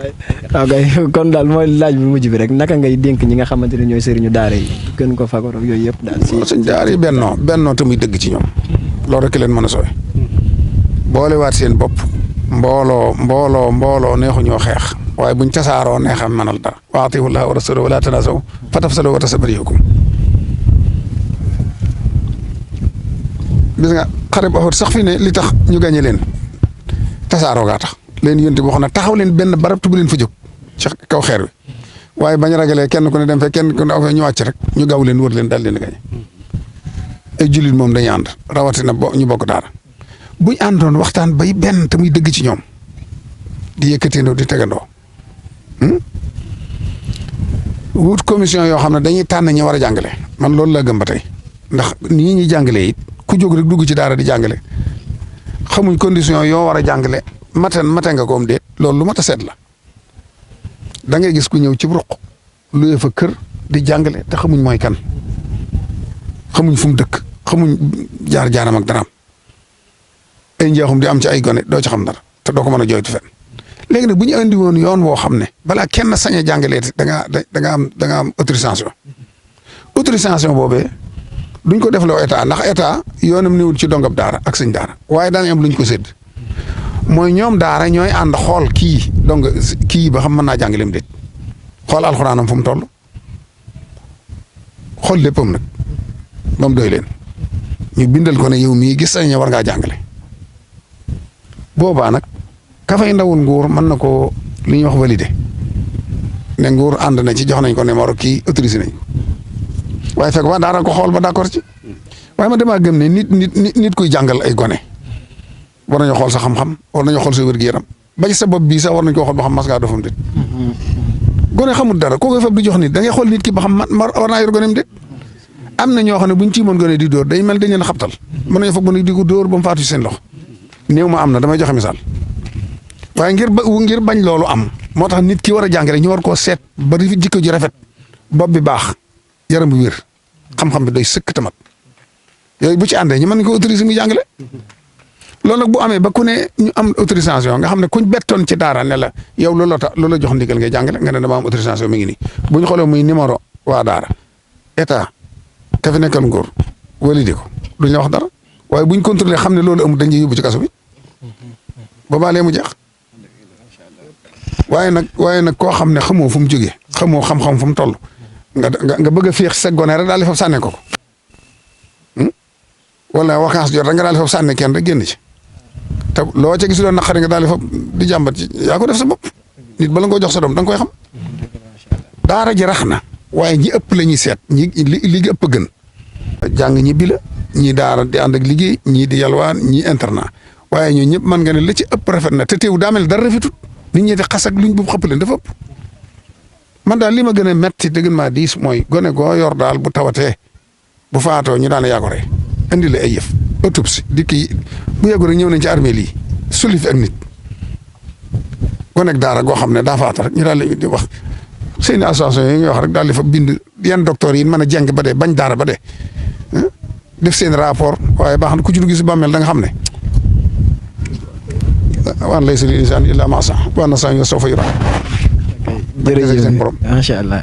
ok kon daal mooy laaj bu mujj bi rek naka ngay dénk ñi nga xamante ne ñooy sëriñu daara yi gën ko fagaru yooyu yëpp daal. suñ daara yi bennoo te muy dëgg ci ñoom loolu rek leen mën a sooy boolewaat seen bopp mbooloo neexuñoo xeex waaye buñ tasaaroo neexam mënal dara wa atiiwu llaaha wa rasuulahu wa laa tanaazaw fa tafsalu wa tasaba riihukum gis nga xare bu Uhud sax fi ne li tax ñu gañe leen tasaaroo gaa tax leen yonte boo xam ne taxaw leen benn barab tu bu leen fa jóg ci kaw xeer wi waaye bañ ragalee kenn ku ne dem fe kenn ku ne aw fe ñu wàcc rek ñu gaw leen wër leen daal leen gañe ay jullit moom dañuy ànd rawatina ñu bokk daara buñ àndoon waxtaan bay benn te muy dëgg ci ñoom di yëkkateendoo di tegandoo wut commission yoo xam ne dañuy tànn ñi war a jàngale man loolu laa gëm ba tey ndax nii ñuy jàngalee it ku jóg rek dugg ci daara di jàngale xamuñ condition yoo war a jàngale mate nga ko am déet loolu lu mat a seet la da ngay gis ku ñëw ci ruq lu fa kër di jàngale te xamuñ mooy kan xamuñ fu mu dëkk xamuñ jaar-jaaram ak daraam ay njeexum di am ci ay gone doo ci xam dara te doo ko mën a jooytu fenn léegi nag bu ñu andi woon yoon woo xam ne balaa kenn sañ a jàngalee da nga am autorisation boobee duñ ko defloo état ndax état yoonam néewul ci dongab daara ak sëñ daara waaye daañu am luñ ko sédd mooy ñoom daara ñooy ànd xool kii ba xam mën naa jàngaleem déet xool alxuraanam fu mu toll xool léppam nag ba mu doy leen ñu bindal ko ne yow mii gis nañ ne war ngaa jàngale boobaa nag ka fay ndawul nguur mën na ko li ñuy wax validé ne nguur ànd na ci jox nañ ko numéro kii autorisé nañ ko waaye fekk waa daara ko xool ba d'accord ci waaye ma damaa gëm ne nit kuy jàngal ay gone war nañoo xool sa xam-xam war nañoo xool sa wér-gu-yaram ba ci sa bopp bii sax war nañ koo xool ba xam mas ngaa dofam déet gone xamul dara koo koy fab di jox nit da ngay xool nit ki ba xam man war naa yor goneem déet am na ñoo xam ne buñ ci moon gone di dóor day mel dañ leen xabtal mën nañoo foog ba di ko dóor ba mu faatu ci seen loxo néew ma am na damay joxe misaal waaye ngir bañ loolu am moo tax nit ki war a jàngale ñu war koo seet ba jikko ji rafet bopp bi baax yaram bu wér xam-xam bi doy sëkk tamat yooyu bu ci àndee ñu mën ko autoriser muy jàngale loolu nag bu amee ba ku ne ñu am autorisation nga xam ne kuñ bettoon ci daara ne la yow loolu jox ndigal ngay jàngale nga ne dama am autorisation mi ngi nii bu ñu xoolee muy numéro waa daara état ka fi nekkal nguur validé ko duñ la wax dara waaye buñ contrôlé xam ne loolu amul dañ yóbbu ci kaso bi boobaa lee mu jeex waaye nag koo xam ne xamoo fu mu jógee xamoo xam-xam fu mu toll nga bëgg a féex sa gone rek daal di fab sànne ko wala vacance jot rek nga daal di fab sànne kenn rek génn ci te loo ca gis doon naqari nga daal di fab di jàmbat ci yaa ko def sa bopp nit bala nga jox sa doom da nga koy xam daara ji rax na waaye ñi ëpp la ñuy seet li ëpp gën jàng ñi bi la ñii daara di ànd ak liggéey ñii di yalwaan ñii internat waaye ñoo ñëpp mën nga ne la ci ëpp rafet na te teew daa mel dara rafetut nit ñi di xas ak luñ bu xëpp leen dafa ëpp man daal li ma gën a metti te gën maa diis mooy gone goo yor daal bu tawatee bu faatoo ñu daan yaa ko rey indi la ay yëf autopsie di kii bu yeggu rek ñëw nañ ci armée lii sulli fi ak nit gone ak daara goo xam ne daa faatu rek ñu daal di wax seen association yi ñuy wax rek daal di fa bind yenn docteur yi mën a jeng ba dee bañ daara ba dee def seen rapport waaye baax na ku ci dugg si bàmmeel da nga xam ne waan laysa lil insaani illaa maa sa'a wa anna sa'yahu sawfa yuraa. jërëjëf macha allah.